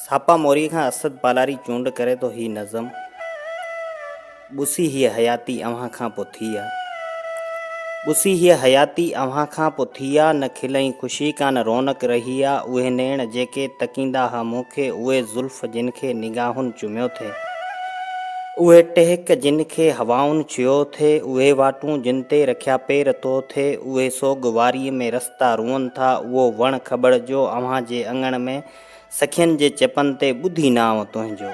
ساپا موريء کان اسد پالاري چونڊ ڪري ٿو هي نظم ٻسي هيء حياتي اوهان کان پو ٿي آ. ٻسي هيء حياتي اوهان کان پو ٿي آ، نه کل ۽ خوشي ڪا نه رونق رهي آ، اهي نيڻ جيڪي تڪيندا ها مون کي، اهي زلف جن کي نگاهن چميو ٿي، اهي ٽهڪ جن کي هوائن ڇهيو ٿي، اهي واٽون جن تي رکيا پير تو ٿي، اهي سوڳ واريء ۾ رستا روئن ٿا، اهو وڻ کٻڙ جو اوهان جي اڱڻ ۾ سکين جي چپن تي ٻڌي نانء تنهنجو.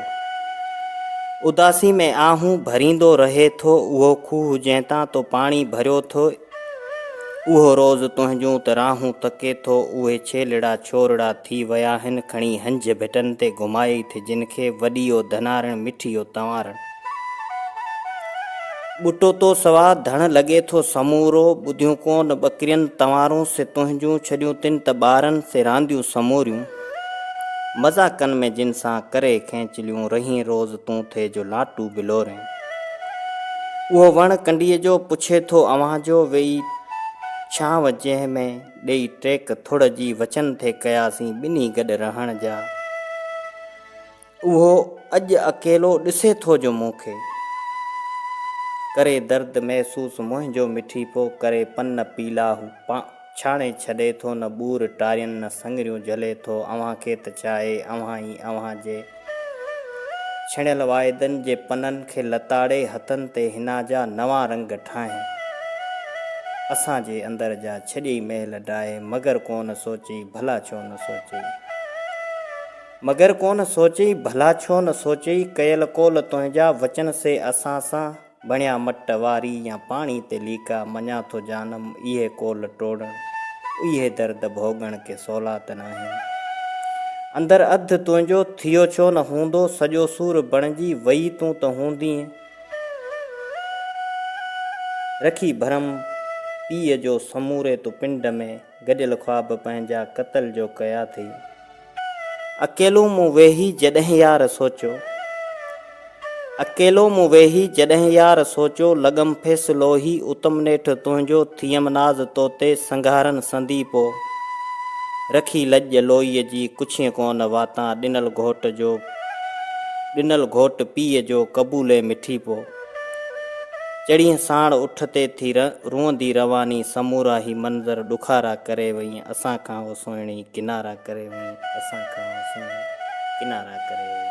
اداسي ۾ آهون ڀريندو رهي ٿو اهو کوهه جنهن تان تو پاڻي ڀريو ٿو اهو روز تنهنجون ته راهون تڪي ٿو اهي ڇيلڙا ڇورڙا ٿي ويا هن کڻي هنجهه ڀٽن تي گهمائي ٿي جن کي وڏي او ڌنارڻ مٺي او تنوارڻ. ٻٽو تو سوا ڌڻ لڳي ٿو سمورو، ٻڌيون ڪون ٻڪرين تنوارون سي تنهنجون ڇڏيون تن ته ٻارن سي رانديون سموريون. مذاقن ۾ جن سان ڪري کينچليون رهين روز تون ٿي جو لاٽو بلورين. اهو وڻ ڪنڊيء جو پڇي ٿو اوهان جو ويئي ڇانو جنهن ۾ ڏيئي ٽيڪ ٿڙ جي وچن ٿي ڪياسين ٻنهي گڏ رهڻ جا. اهو اڄ اڪيلو ڏسي ٿو جو مون کي. ڪري درد محسوس منهنجو مٺي پو ڪري پن پيلا هو ڇاڻي ڇڏي ٿو نه ٻور ٽارين نه سڱريون جهلي ٿو اوهان کي ته ڇاهي اوهان ئي اوهان جي ڇڻيل واعدن جي پنن کي لتاڙي هٿن تي حنا جا نوان رنگ ٺاهين اسان جي اندر جا ڇڏيئي محل ڊاهي مگر ڪونه سوچيئي ڀلا ڇو نه سوچيئي. مگر ڪونه سوچيئي، ڀلا ڇو نه سوچيئي، ڪيل قول تنهنجا، وچن سي اسان سان، بڻيا مٽ واري يا پاڻي تي ليڪا، مڃان ٿو جانم، اهي قول ٽوڙڻ، اهي درد ڀوڳڻ ڪي سولا ته ناهن. اندر اڌ تنهنجو، ٿيو ڇو نه هوندو، سڄو سور بڻجي، وئي تون ته هوندينء. رکي ڀرم پيء جو سموري تو پنڊ ۾، گڏيل خواب پنهنجا قتل جو ڪيا ٿي. اڪيلو مون ويهي جڏهن يار سوچيو. اڪيلو مون ويهي جڏهن يار سوچيو لڳم فيصلو هي اتم نيٺ تنهنجو ٿيم ناز توتي سنگهارن سندي پو رکي لڄ لوئيء جي ڪڇين ڪونه واتان ڏنل گهوٽ جو ڏنل گهوٽ پيء جو قبولي مٺي پو چڙهين ساڻ اٺ تي ٿي روئندي رواني سمورا هي منظر ڏکارا ڪري وئين اسان کان او سهڻي ڪنارا ڪري وئين اسان کان او سهڻي ڪنارا ڪري وئين.